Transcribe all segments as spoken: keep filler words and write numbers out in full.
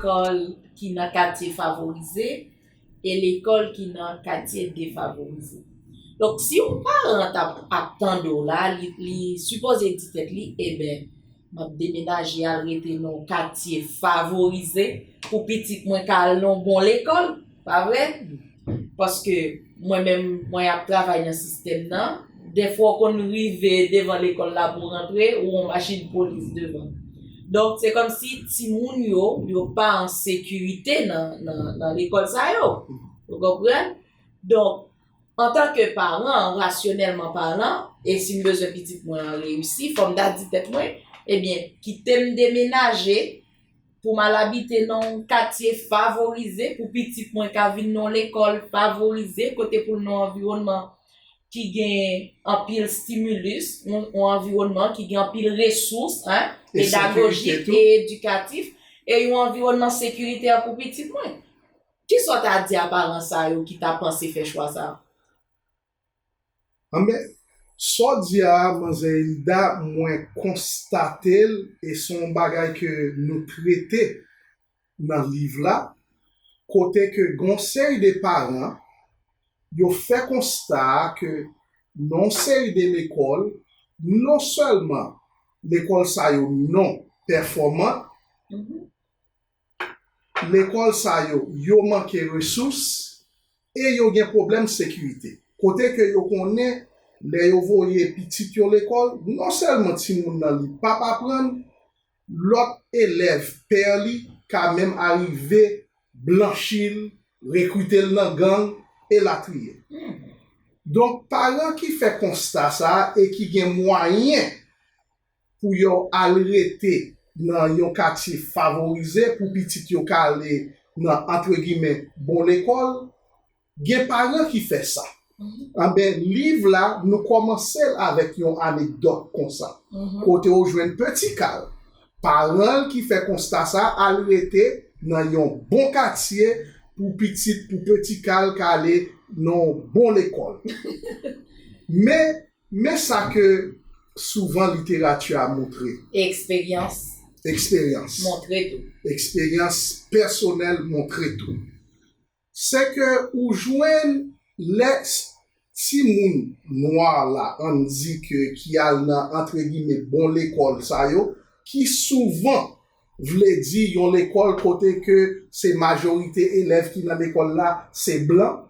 lekòl ki nan katye favorize e lekòl ki nan katye defavorize. Donk, si yon paran t ap, ap tande w la, li, li sipoze di tèt li, eben, m ap demenaje al rete nan yon katye favorize pou pitit mwen ka al nan yon bon lekòl, pa vre? Paske mwen menm, mwen ap travay nan sistèm nan. Dèfwa w konn rive devan lekòl la pou w rantre, ou yon machin polis devan. Donk, se kòmsi timoun yo, yo pa an sekirite nan, nan, nan lekòl sa yo. Ou konprann? Donk, antanke paran, rasyonèlman palan, e si m bezwen pitit mwen an reyisi, fò m ta di tèt mwen, ebyen, kite m demenaje pou m al abite nan yon katye favorize, pou pitit mwen ka vin nan yon lekòl favorize, kote pou l nan yon anviwònman ki gen anpil stimulus, yon, yon anviwònman ki gen anpil resous, en, pedagojik e edikatif, e yon anviwònman sekiritè pou pitit mwen. Kisa w ta di a paran sa yo ki ta panse fè chwa sa a? Anben, sa w di a, manzè Hilda, mwen konstate l, e se yon bagay ke nou trete nan liv la, kote ke gen yon seri de paran, yo fè konsta a ke nan yon seri de lekòl, non sèlman lekòl sa yo non pèfòman, lekòl sa yo, yo manke resous e yo gen pwoblèm sekirite. Kote ke yo konnen lè yo voye pitit yo lekòl, non sèlman timoun nan li p ap aprann, lòt elèv pè li ka menm arive blanchi l, rekrite l nan gang, elatriye. Donk, paran ki fè konsta sa a e ki gen mwayen pou yo al rete nan yon katye favorize pou pitit yo ka ale nan, antre gimè, bon lekòl, gen paran ki fè sa. Anben, liv la, nou kòmanse l avèk yon anekdòt konsa, kote w jwenn Peti Kal, paran l ki fè konsta sa, al rete nan yon bon katye pou pitit, pou Peti Kal ka ale nan yon bon lekòl. Men, men sa ke souvan literati a montre. Eksperyans. Eksperyans. Montre tou. Eksperyans pèsonèl montre tou. Se ke ou jwenn lè timoun nwa la, ann di ke ki al nan, antre gimè, bon lekòl sa yo, ki souvan vle di yon lekòl kote ke se majorite elèv ki nan lekòl la se blan.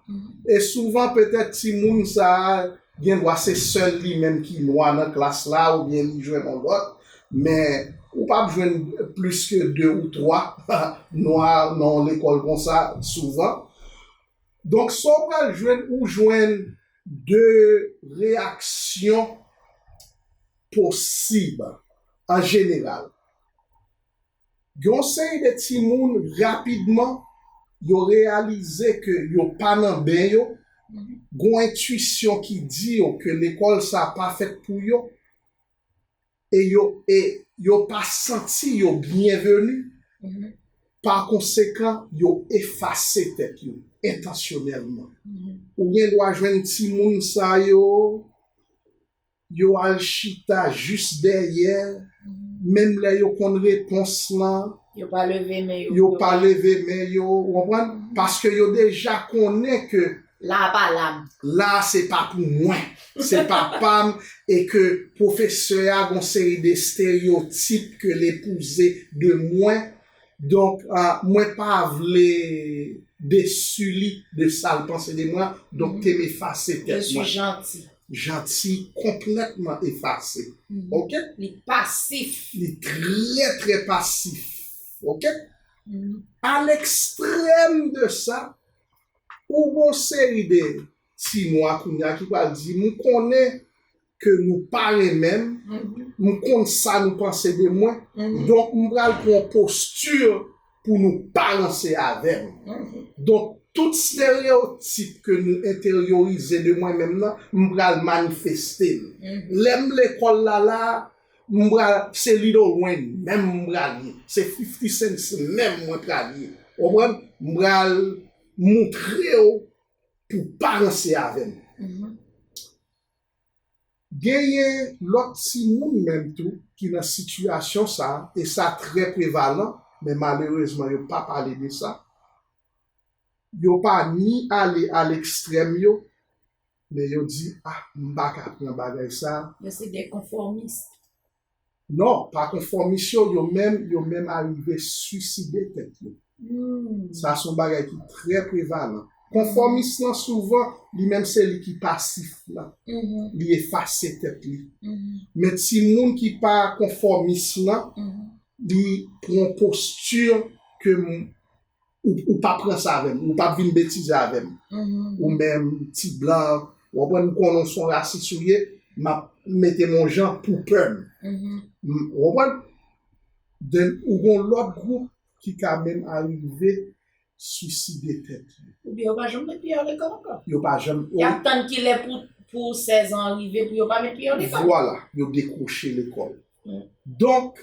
E souvan, petèt, timoun sa a gendwa se sèl li menm ki nwa nan klas la, oubyen li jwenn yon lòt, men ou p ap jwenn plis ke de ou twa nwa nan yon lekòl konsa souvan. Donk, sa w pral jwenn, ou jwenn de reyaksyon posib an jeneral. Gen yon seri de timoun, rapidman, yo reyalize ke yo pa nan ben yo, gen yon entwisyon ki di yo ke lekòl sa pa fèt pou yo, e yo, e yo pa santi yo byenveni. Pa konsekan, yo efase tèt yo entansyonèlman. Ou gen dwa jwenn timoun sa yo, yo al chita jis dèyè, menm lè yo konn repons lan, yo pa leve men yo, yo pa leve men yo, ou konprann? Paske yo deja konnen ke la a pa la m. La a se pa pou mwen, se pa pa m, e ke pwofesè a gen yon seri de estereyotip ke l epouze de mwen. Donk, ah, mwen pa vle desi li de sa l panse de mwen, donk te m efase tèt mwen. Je suis gentil. Janti, konplètman efase. Oke? Li pasif. Li trè, trè pasif. Oke? A lekstrèm de sa, ou gon seri de ti nwa kounye a ki pral di, m konnen ke nou pa renmen m, m konn sa nou panse de mwen, donk m pral pran yon posti pou nou pa ranse avè m. Donk, tout estereyotip ke nou enteryorize de mwen menm nan, m pral manifeste l. Lè m lekòl la la, m pral, se Lil Wayne menm m pral ye, se fifty Cent menm mwen pral ye. Ou konprann? M pral moutre w pou pa ranse avè m. Genyen lòt timoun menm tou ki nan sitiyasyon sa, e sa trè prevalan, men malerezman, yo pa pale de sa. Yo pa ni ale a lekstrèm yo, men yo di, ah, m pa ka pran bagay sa. Yo se de konfòmis. Non, pa konfòmis yo, yo menm, yo menm arive swiside tèt yo. Hmm. Sa se yon bagay ki trè prevalan. Konfòmis lan, souvan, li menm se li ki pasif la. Mhm. Li efase tèt li. Mhm. Men timoun ki pa konfòmis lan, mhm, li pran posti ke m- ou, ou pa pran sa avè m, ou pa vin betize avè m. Mhm. Ou menm, ti blan, w konprann, m konnen w se yon rasis ou ye, m ap mete m yon jan pou pè m. Mhm. M- w konprann? Then, ou gon lòt gwoup ki ka menm arive swiside tèt yo. Oubyen yo pa janm met pye yo lekòl ankò. Yo pa janm. Y ap tann kilè pou, pou sèz an rive pou yo pa met pye yo lekòl. Vwala, yo dekwoche lekòl. Mm. Donk,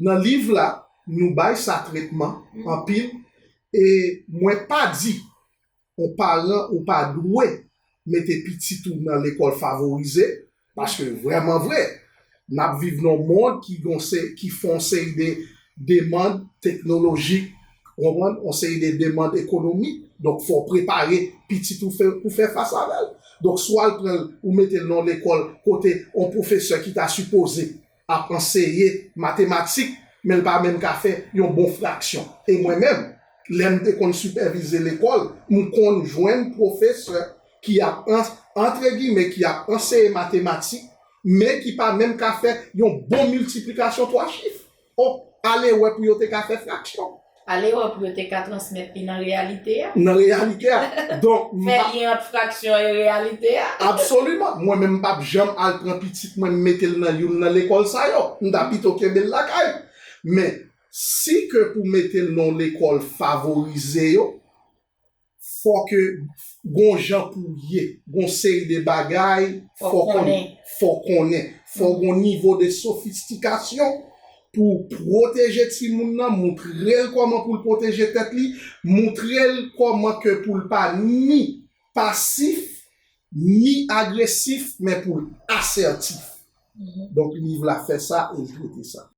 nan liv la, nou bay sa tretman, mm, anpil, e mwen pa di yon paran ou pa dwe mete pitit ou nan lekòl favorize, paske vrèman vre, n ap viv nan yon mond ki gon se, ki fè yon seri de demann teknolojik, w konprann, yon seri de demann ekonomik. Donk, fò w prepare pitit ou fè, pou fè fas avè l. Donk, swa l pran l, ou mete l nan yon lekòl kote yon pwofesè ki ta sipoze ap anseye matematik, men l pa menm ka fè yon bon fraksyon. E mwen menm, lè m te konn sipèvize lekòl, m konn jwenn pwofesè ki ap, an- antre gimè, ki ap anseye matematik, men ki pa menm ka fè yon bon miltiplikasyon twa chif. O, ale wè pou yo te ka fè fraksyon. Ale wè pou yo te ka transmèt li nan reyalite a. Nan reyalite a. Donk, m Fè pa lyen ant fraksyon e reyalite a. Absoliman. Mwen menm, m p ap janm al pran pitit mwen, m mete l nan youn nan lekòl sa yo. M ta pito kenbe l lakay. Men, si ke pou mete l nan lekòl favorize yo, fò ke gon jan pou ye, gon seri de bagay, fò konnen, fò konnen, fò gon nivo de sofistikasyon pou pwoteje timoun nan, moutre l kòman pou l pwoteje tèt li, moutre l kòman ke pou l pa ni pasif, ni agresif, men pou l asètif. Mhm. Donk, liv la fè sa e l trete sa.